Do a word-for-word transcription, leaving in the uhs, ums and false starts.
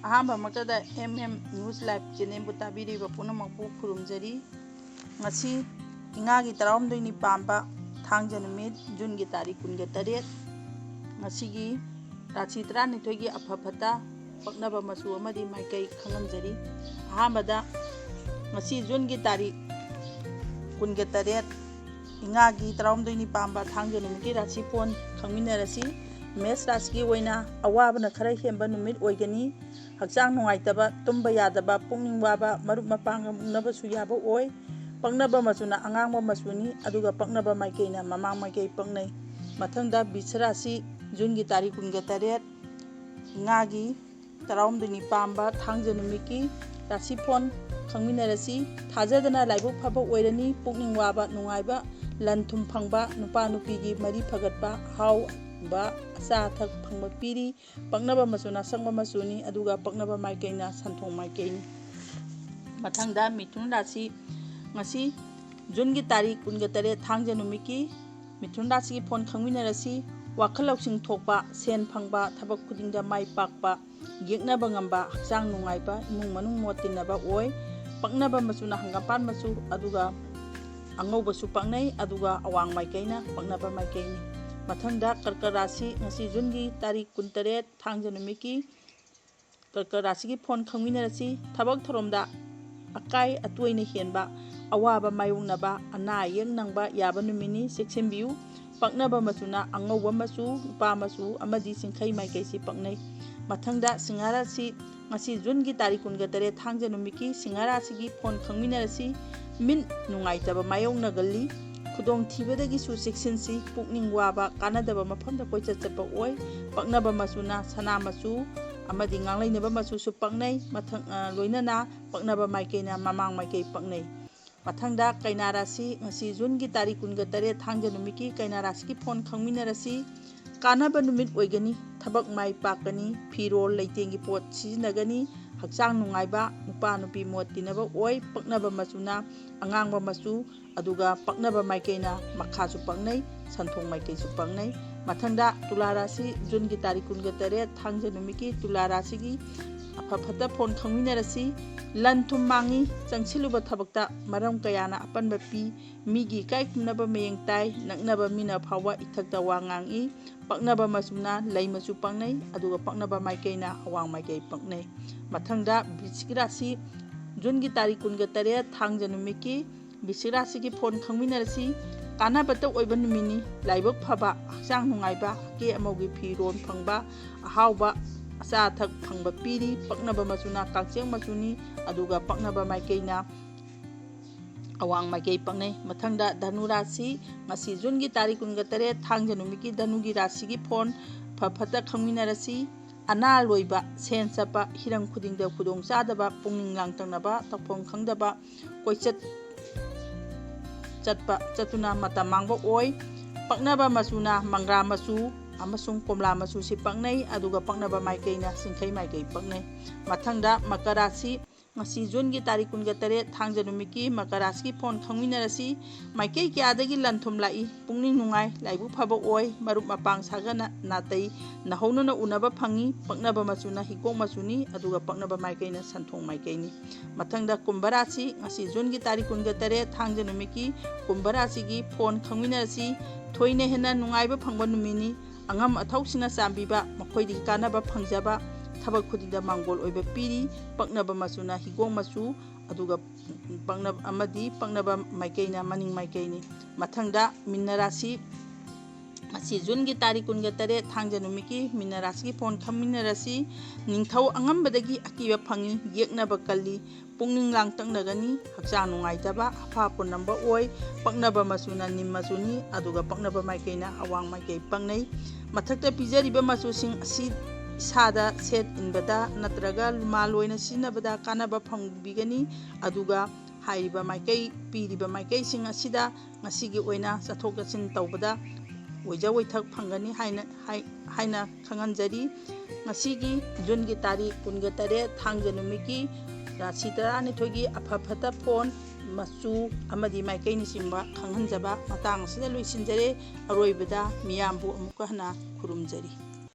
ꯑꯍꯥꯟꯕꯃꯛꯇꯗ M M News Live channelꯕꯨ ꯇꯥꯕꯤꯔꯤꯕ ꯄꯨꯝꯅꯃꯛꯄꯨ ꯈꯨꯔꯨꯝꯖꯔꯤ꯫ ꯉꯁꯤ ꯏꯉꯥꯒꯤ ꯇꯔꯥꯍꯨꯝꯗꯣꯏꯅꯤ ꯄꯥꯟꯕ ꯊꯥꯡꯖ ꯅꯨꯃꯤꯠ, ꯖꯨꯟꯒꯤ ꯇꯥꯔꯤꯛ ꯀꯨꯟꯒ ꯇꯔꯦꯠ꯫ ꯉꯁꯤꯒꯤ ꯔꯥꯁꯤ ꯇꯔꯥꯅꯤꯊꯣꯏꯒꯤ ꯑꯐ ꯐꯠꯇ, ꯄꯛꯅꯕ ꯃꯆꯨ ꯑꯃꯗꯤ ꯃꯥꯏꯀꯩ ꯈꯪꯍꯟꯖꯔꯤ꯫ ꯑꯍꯥꯟꯕꯗ, ꯉꯁꯤ ꯖꯨꯟꯒꯤ ꯇꯥꯔꯤꯛ ꯀꯨꯟꯒ ꯇꯔꯦꯠ, ꯏꯉꯥꯒꯤ ꯇꯔꯥꯍꯨꯝꯗꯣꯏꯅꯤ ꯄꯥꯟꯕ ꯊꯥꯡꯖ ꯅꯨꯃꯤꯠꯀꯤ ꯔꯥꯁꯤ ꯐꯣꯟ ꯈꯪꯃꯤꯟꯅꯔꯁꯤ꯫ ꯃꯦꯁ ꯔꯥꯁꯤꯒꯤ ꯑꯣꯏꯅ ꯑꯋꯥꯕꯅ ꯈꯔ ꯍꯦꯟꯕ ꯅꯨꯃꯤꯠ ꯑꯣꯏꯒꯅꯤ꯫ ꯍꯛꯆꯥꯡ ꯅꯨꯡꯉꯥꯏꯇꯕ, ꯇꯨꯝꯕ ꯌꯥꯗꯕ, ꯄꯨꯛꯅꯤꯡ ꯋꯥꯕ, ꯃꯔꯨꯞ ꯃꯄꯥꯡꯒ ꯃꯨꯛꯅꯕꯁꯨ ꯌꯥꯕ ꯑꯣꯏ꯫ ꯄꯛꯅꯕ ꯃꯆꯨꯅ ꯑꯉꯥꯡꯕ ꯃꯆꯨꯅꯤ, ꯑꯗꯨꯒ ꯄꯛꯅꯕ ꯃꯥꯏꯀꯩꯅ ꯃꯃꯥꯡ ꯃꯥꯏꯀꯩ ꯄꯛꯅꯩ꯫ ꯃꯊꯪꯗ ꯕꯤꯁ ꯔꯥꯁꯤ, ꯖꯨꯟꯒꯤ ꯇꯥꯔꯤꯛ ꯀꯨꯟꯒ ꯇꯔꯦꯠ, ꯏꯉꯥꯒꯤ ꯇꯔꯥꯍꯨꯝꯗꯣꯏꯅꯤ ꯄꯥꯟꯕ ꯊꯥꯡꯖ ꯅꯨꯃꯤꯠꯀꯤ ꯔꯥꯁꯤ ꯐꯣꯟ ꯈꯪꯃꯤꯟꯅꯔꯁꯤ꯫ ꯊꯥꯖꯗꯅ ꯂꯥꯏꯕꯛ ꯐꯕ ꯑꯣꯏꯔꯅꯤ꯫ ꯄꯨꯛꯅꯤꯡ ꯋꯥꯕ ꯅꯨꯡꯉꯥꯏꯕ, ꯂꯟ ꯊꯨꯝ ꯐꯪꯕ, ꯅꯨꯄꯥ ꯅꯨꯄꯤꯒꯤ ꯃꯔꯤ ꯐꯒꯠꯄ, ꯑꯍꯥꯎꯕ ꯑꯆꯥ ꯑꯊꯛ ꯐꯪꯕ ꯄꯤꯔꯤ꯫ ꯄꯛꯅꯕ ꯃꯆꯨꯅ ꯑꯁꯪꯕ ꯃꯆꯨꯅꯤ, ꯑꯗꯨꯒ ꯄꯛꯅꯕ ꯃꯥꯏꯀꯩꯅ ꯁꯟꯊꯣꯡ ꯃꯥꯏꯀꯩꯅꯤ꯫ ꯃꯊꯪꯗ ꯃꯤꯊꯨꯟ ꯔꯥꯁꯤ, ꯉꯁꯤ ꯖꯨꯟꯒꯤ ꯇꯥꯔꯤꯛ ꯀꯨꯟꯒ ꯇꯔꯦꯠ ꯊꯥꯡꯖ ꯅꯨꯃꯤꯠꯀꯤ ꯃꯤꯊꯨꯟ ꯔꯥꯁꯤꯒꯤ ꯐꯣꯟ ꯈꯪꯃꯤꯟꯅꯔꯁꯤ꯫ ꯋꯥꯈꯜ ꯂꯧꯁꯤꯡ ꯊꯣꯛꯄ, ꯁꯦꯟ ꯐꯪꯕ, ꯊꯕꯛ ꯈꯨꯗꯤꯡꯗ ꯃꯥꯏ ꯄꯥꯛꯄ, ꯌꯦꯛꯅꯕ ꯉꯝꯕ, ꯍꯛꯆꯥꯡ ꯅꯨꯡꯉꯥꯏꯕ, ꯏꯃꯨꯡ ꯃꯅꯨꯡ ꯃꯣꯠ ꯇꯤꯟꯅꯕ ꯑꯣꯏ꯫ ꯄꯛꯅꯕ ꯃꯆꯨꯅ ꯍꯪꯒꯥꯝꯄꯥꯟ ꯃꯆꯨ, ꯑꯗꯨꯒ ꯑꯉꯧꯕꯁꯨ ꯄꯛꯅꯩ, ꯑꯗꯨꯒ ꯑꯋꯥꯡ ꯃꯥꯏꯀꯩꯅ ꯄꯛꯅꯕ ꯃꯥꯏꯀꯩꯅꯤ꯫ ꯃꯊꯪꯗ ꯀꯔꯀ ꯔꯥꯁꯤ, ꯉꯁꯤ ꯖꯨꯟꯒꯤ ꯇꯥꯔꯤꯛ ꯀꯨꯟꯇꯔꯦꯠ ꯊꯥꯡꯖ ꯅꯨꯃꯤꯠꯀꯤ ꯀꯔꯀ ꯔꯥꯁꯤꯒꯤ ꯐꯣꯟ ꯈꯪꯃꯤꯟꯅꯔꯁꯤ꯫ ꯊꯕꯛ ꯊꯧꯔꯝꯗ ꯑꯀꯥꯏ ꯑꯇꯣꯏꯅ ꯍꯦꯟꯕ, ꯑꯋꯥꯕ ꯃꯥꯌꯣꯛꯅꯕ, ꯑꯅꯥ ꯑꯌꯦꯛ ꯅꯪꯕ ꯌꯥꯕ ꯅꯨꯃꯤꯠꯅꯤ, ꯆꯦꯛꯁꯤꯟꯕꯤꯌꯨ꯫ ꯄꯛꯅꯕ ꯃꯆꯨꯅ ꯑꯉꯧꯕ ꯃꯆꯨ, ꯂꯨꯄꯥ ꯃꯆꯨ ꯑꯃꯗꯤ ꯆꯤꯡꯈꯩ ꯃꯥꯏꯀꯩꯁꯤ ꯄꯛꯅꯩ꯫ ꯃꯊꯪꯗ ꯁꯤꯡꯍ ꯔꯥꯁꯤ, ꯉꯁꯤ ꯖꯨꯟꯒꯤ ꯇꯥꯔꯤꯛ ꯀꯨꯟꯒ ꯇꯔꯦꯠ ꯊꯥꯡꯖ ꯅꯨꯃꯤꯠꯀꯤ ꯁꯤꯡꯍ ꯔꯥꯁꯤꯒꯤ ꯐꯣꯟ ꯈꯪꯃꯤꯟꯅꯔꯁꯤ꯫ ꯃꯤꯠ ꯅꯨꯡꯉꯥꯏꯇꯕ ꯃꯥꯌꯣꯛꯅꯒꯜꯂꯤ꯫ ꯈꯨꯗꯣꯡꯊꯤꯕꯗꯒꯤꯁꯨ ꯆꯦꯛꯁꯤꯟꯁꯤ꯫ ꯄꯨꯛꯅꯤꯡ ꯋꯥꯕ, ꯀꯥꯟꯅꯗꯕ ꯃꯐꯝꯗ ꯀꯣꯏꯆꯠ ꯆꯠꯄ ꯑꯣꯏ꯫ ꯄꯛꯅꯕ ꯃꯆꯨꯅ ꯁꯅꯥ ꯃꯆꯨ ꯑꯃꯗꯤ ꯉꯥꯡꯂꯩꯅꯕ ꯃꯆꯨꯁꯨ ꯄꯛꯅꯩ꯫ ꯃꯊꯪ, ꯑ, ꯂꯣꯏꯅꯅ ꯄꯛꯅꯕ ꯃꯥꯏꯀꯩꯅ ꯃꯃꯥꯡ ꯃꯥꯏꯀꯩ ꯄꯛꯅꯩ꯫ ꯃꯊꯪꯗ ꯀꯩꯅꯥ ꯔꯥꯁꯤ, ꯉꯁꯤ ꯖꯨꯟꯒꯤ ꯇꯥꯔꯤꯛ ꯀꯨꯟꯒ ꯇꯔꯦꯠ ꯊꯥꯡꯖ ꯅꯨꯃꯤꯠꯀꯤ ꯀꯩꯅꯥ ꯔꯥꯁꯤꯒꯤ ꯐꯣꯟ ꯈꯪꯃꯤꯟꯅꯔꯁꯤ꯫ ꯀꯥꯟꯅꯕ ꯅꯨꯃꯤꯠ ꯑꯣꯏꯒꯅꯤ꯫ ꯊꯕꯛ ꯃꯥꯏ ꯄꯥꯛꯀꯅꯤ꯫ ꯐꯤꯔꯣꯜ ꯂꯩꯇꯦꯡꯒꯤ ꯄꯣꯠ ꯁꯤꯖꯤꯟꯅꯒꯅꯤ꯫ ꯍꯛꯆꯥꯡ ꯅꯨꯡꯉꯥꯏꯕ, ꯅꯨꯄꯥ ꯅꯨꯄꯤ ꯃꯣꯠ ꯇꯤꯟꯅꯕ ꯑꯣꯏ꯫ ꯄꯛꯅꯕ ꯃꯆꯨꯅ ꯑꯉꯥꯡꯕ ꯃꯆꯨ, ꯑꯗꯨꯒ ꯄꯛꯅꯕ ꯃꯥꯏꯀꯩꯅ ꯃꯈꯥꯁꯨ ꯄꯛꯅꯩ, ꯁꯟꯊꯣꯡ ꯃꯥꯏꯀꯩꯁꯨ ꯄꯛꯅꯩ꯫ ꯃꯊꯪꯗ ꯇꯨꯂꯥ ꯔꯥꯁꯤ, ꯖꯨꯟꯒꯤ ꯇꯥꯔꯤꯛ ꯀꯨꯟꯒ ꯇꯔꯦꯠ, ꯊꯥꯡꯖ ꯅꯨꯃꯤꯠꯀꯤ ꯇꯨꯂꯥ ꯔꯥꯁꯤꯒꯤ ꯑꯐ ꯐꯠꯇ ꯐꯣꯟ ꯈꯪꯃꯤꯟꯅꯔꯁꯤ꯫ ꯂꯟ ꯊꯨꯝ ꯃꯥꯡꯉꯤ, ꯆꯪꯁꯤꯜꯂꯨꯕ ꯊꯕꯛꯇ ꯃꯔꯝ ꯀꯌꯥꯅ ꯑꯄꯟꯕ ꯄꯤ, ꯃꯤꯒꯤ ꯏꯀꯥꯏ ꯈꯨꯝꯅꯕ ꯃꯌꯦꯡ ꯇꯥꯏ, ꯅꯛꯅꯕ ꯃꯤꯅ ꯐꯥꯎꯕ ꯏꯊꯛꯇ ꯋꯥ ꯉꯥꯡꯏ꯫ ꯄꯛꯅꯕ ꯃꯆꯨꯅ ꯂꯩ ꯃꯆꯨ ꯄꯛꯅꯩ, ꯑꯗꯨꯒ ꯄꯛꯅꯕ ꯃꯥꯏꯀꯩꯅ ꯑꯋꯥꯡ ꯃꯥꯏꯀꯩ ꯄꯛꯅꯩ꯫ ꯃꯊꯪꯗ ꯕꯤꯁꯤꯛ ꯔꯥꯁꯤ, ꯖꯨꯟꯒꯤ ꯇꯥꯔꯤꯛ ꯀꯨꯟꯒ ꯇꯔꯦꯠ, ꯊꯥꯡꯖ ꯅꯨꯃꯤꯠꯀꯤ ꯕꯤꯁꯤꯛ ꯔꯥꯁꯤꯒꯤ ꯐꯣꯟ ꯈꯪꯃꯤꯟꯅꯔꯁꯤ꯫ ꯀꯥꯟꯅꯕꯇ ꯑꯣꯏꯕ ꯅꯨꯃꯤꯠꯅꯤ꯫ ꯂꯥꯏꯕꯛ ꯐꯕ, ꯍꯛꯆꯥꯡ ꯅꯨꯡꯉꯥꯏꯕ, ꯑꯀꯦ ꯑꯃꯧꯒꯤ ꯐꯤꯔꯣꯜ ꯐꯪꯕ, ꯑꯍꯥꯎꯕ ꯑꯆꯥ ꯑꯊꯛ ꯐꯪꯕ ꯄꯤꯔꯤ꯫ ꯄꯛꯅꯕ ꯃꯆꯨꯅ ꯀꯥꯛꯆꯦꯡ ꯃꯆꯨꯅꯤ, ꯑꯗꯨꯒ ꯄꯛꯅꯕ ꯃꯥꯏꯀꯩꯅ ꯑꯋꯥꯡ ꯃꯥꯏꯀꯩ ꯄꯛꯅꯩ꯫ ꯃꯊꯪꯗ ꯙꯅꯨ ꯔꯥꯁꯤ, ꯉꯁꯤ ꯖꯨꯟꯒꯤ ꯇꯥꯔꯤꯛ ꯀꯨꯟꯒ ꯇꯔꯦꯠ, ꯊꯥꯡꯖ ꯅꯨꯃꯤꯠꯀꯤ ꯙꯅꯨꯒꯤ ꯔꯥꯁꯤꯒꯤ ꯐꯣꯟ ꯐ ꯐꯠꯇ ꯈꯪꯃꯤꯟꯅꯔꯁꯤ꯫ ꯑꯅꯥ ꯂꯣꯏꯕ, ꯁꯦꯟ ꯆꯠꯄ, ꯍꯤꯔꯝ ꯈꯨꯗꯤꯡꯗ ꯈꯨꯗꯣꯡ ꯆꯥꯗꯕ, ꯄꯨꯛꯅꯤꯡ ꯂꯥꯡꯇꯛꯅꯕ, ꯇꯧꯐꯝ ꯈꯪꯗꯕ, ꯀꯣꯏꯆꯠ ꯆꯠꯄ ꯆꯠꯇꯨꯅ ꯃꯇꯝ ꯃꯥꯡꯕ ꯑꯣꯏ꯫ ꯄꯛꯅꯕ ꯃꯆꯨꯅ ꯃꯪꯒ꯭ꯔꯥ ꯃꯆꯨ ꯑꯃꯁꯨꯡ ꯀꯣꯝꯂꯥ ꯃꯆꯨꯁꯤ ꯄꯛꯅꯩ, ꯑꯗꯨꯒ ꯄꯛꯅꯕ ꯃꯥꯏꯀꯩꯅ ꯆꯤꯡꯈꯩ ꯃꯥꯏꯀꯩ ꯄꯛꯅꯩ꯫ ꯃꯊꯪꯗ ꯃꯀꯔ ꯔꯥꯁꯤ, ꯉꯁꯤ ꯖꯨꯟꯒꯤ ꯇꯥꯔꯤꯛ ꯀꯨꯟꯒ ꯇꯔꯦꯠ, ꯊꯥꯡꯖ ꯅꯨꯃꯤꯠꯀꯤ ꯃꯀꯔ ꯔꯥꯁꯤꯒꯤ ꯐꯣꯟ ꯈꯪꯃꯤꯟꯅꯔꯁꯤ꯫ ꯃꯥꯏꯀꯩ ꯀꯌꯥꯗꯒꯤ ꯂꯟ ꯊꯨꯝ ꯂꯥꯛꯏ, ꯄꯨꯛꯅꯤꯡ ꯅꯨꯡꯉꯥꯏ, ꯂꯥꯏꯕꯛ ꯐꯕ ꯑꯣꯏ, ꯃꯔꯨꯞ ꯃꯄꯥꯡ ꯁꯥꯒꯅ ꯅꯥꯇꯩ ꯅꯍꯧꯅꯅ ꯎꯅꯕ ꯐꯪꯏ꯫ ꯄꯛꯅꯕ ꯃꯆꯨꯅ ꯍꯤꯒꯣꯛ ꯃꯆꯨꯅꯤ, ꯑꯗꯨꯒ ꯄꯛꯅꯕ ꯃꯥꯏꯀꯩꯅ ꯁꯟꯊꯣꯡ ꯃꯥꯏꯀꯩꯅꯤ꯫ ꯃꯊꯪꯗ ꯀꯨꯝꯚ ꯔꯥꯁꯤ, ꯉꯁꯤ ꯖꯨꯟꯒꯤ ꯇꯥꯔꯤꯛ ꯀꯨꯟꯒ ꯇꯔꯦꯠ, ꯊꯥꯡꯖ ꯅꯨꯃꯤꯠꯀꯤ ꯀꯨꯝꯚ ꯔꯥꯁꯤꯒꯤ ꯐꯣꯟ ꯈꯪꯃꯤꯟꯅꯔꯁꯤ꯫ ꯊꯣꯏꯅ ꯍꯦꯟꯅ ꯅꯨꯡꯉꯥꯏꯕ ꯐꯪꯕ ꯅꯨꯃꯤꯠꯅꯤ꯫ ꯑꯉꯝ ꯑꯊꯧꯁꯤꯡꯅ ꯆꯥꯟꯕꯤꯕ, ꯃꯈꯣꯏꯗꯒꯤ ꯀꯥꯟꯅꯕ ꯐꯪꯖꯕ, ꯊꯕꯛ ꯈꯨꯗꯤꯡꯗ ꯃꯥꯡꯒꯣꯜ ꯑꯣꯏꯕ ꯄꯤꯔꯤ꯫ ꯄꯛꯅꯕ ꯃꯆꯨꯅ ꯍꯤꯒꯣꯛ ꯃꯆꯨ, ꯑꯗꯨꯒ ꯄꯛꯅꯕ ꯑꯃꯗꯤ ꯄꯛꯅꯕ ꯃꯥꯏꯀꯩꯅ ꯃꯅꯤꯡ ꯃꯥꯏꯀꯩꯅꯤ꯫ ꯃꯊꯪꯗ ꯃꯤꯟꯅ ꯔꯥꯁꯤ, ꯉꯁꯤ ꯖꯨꯟꯒꯤ ꯇꯥꯔꯤꯛ ꯀꯨꯟꯒ ꯇꯔꯦꯠ, ꯊꯥꯡꯖ ꯅꯨꯃꯤꯠꯀꯤ ꯃꯤꯟꯅ ꯔꯥꯁꯤꯒꯤ ꯐꯣꯟ ꯈꯪꯃꯤꯟꯅꯔꯁꯤ꯫ ꯅꯤꯡꯊꯧ ꯑꯉꯝꯕꯗꯒꯤ ꯑꯀꯤꯕ ꯐꯪꯏ, ꯌꯦꯛꯅꯕ ꯀꯜꯂꯤ, ꯄꯨꯛꯅꯤꯡ ꯂꯥꯡꯇꯛꯅꯒꯅꯤ, ꯍꯛꯆꯥꯡ ꯅꯨꯡꯉꯥꯏꯇꯕ, ꯑꯐꯥ ꯄꯨꯅꯝꯕ ꯑꯣꯏ꯫ ꯄꯛꯅꯕ ꯃꯆꯨꯅ ꯅꯤꯝ ꯃꯆꯨꯅꯤ, ꯑꯗꯨꯒ ꯄꯛꯅꯕ ꯃꯥꯏꯀꯩꯅ ꯑꯋꯥꯡ ꯃꯥꯏꯀꯩ ꯄꯛꯅꯩ꯫ ꯃꯊꯛꯇ ꯄꯤꯖꯔꯤꯕ ꯃꯆꯨꯁꯤꯡ ꯑꯁꯤ ꯏꯁꯥꯗ ꯁꯦꯠ ꯏꯟꯕꯗ ꯅꯠꯇ꯭ꯔꯒ ꯂꯨꯃꯥ ꯂꯣꯏꯅ ꯁꯤꯖꯤꯟꯅꯕꯗ ꯀꯥꯟꯅꯕ ꯐꯪꯕꯤꯒꯅꯤ, ꯑꯗꯨꯒ ꯍꯥꯏꯔꯤꯕ ꯃꯥꯏꯀꯩ, ꯄꯤꯔꯤꯕ ꯃꯥꯏꯀꯩꯁꯤꯡ ꯑꯁꯤꯗ ꯉꯁꯤꯒꯤ ꯑꯣꯏꯅ ꯆꯠꯊꯣꯛ ꯆꯠꯁꯤꯟ ꯇꯧꯕꯗ ꯑꯣꯏꯖ ꯑꯣꯏꯊꯛ ꯐꯪꯒꯅꯤ ꯍꯥꯏꯅ, ꯍꯥꯏ-, ꯍꯥꯏꯅ ꯈꯪꯍꯟꯖꯔꯤ꯫ ꯉꯁꯤꯒꯤ ꯖꯨꯟꯒꯤ ꯇꯥꯔꯤꯛ ꯀꯨꯟꯒ ꯇꯔꯦꯠ, ꯊꯥꯡꯖ ꯅꯨꯃꯤꯠꯀꯤ ꯔꯥꯁꯤ ꯇꯔꯥꯅꯤꯊꯣꯏꯒꯤ ꯑꯐ ꯐꯠꯇ ꯐꯣꯟ ꯃꯆꯨ ꯑꯃꯗꯤ ꯃꯥꯏꯀꯩꯅꯆꯤꯡꯕ ꯈꯪꯍꯟꯖꯕ ꯃꯇꯥꯡ ꯑꯁꯤꯗ ꯂꯣꯏꯁꯤꯟꯖꯔꯦ꯫ ꯑꯔꯣꯏꯕꯗ ꯃꯤꯌꯥꯝꯕꯨ ꯑꯃꯨꯛꯀ ꯍꯟꯅ ꯈꯨꯔꯨꯝꯖꯔꯤ꯫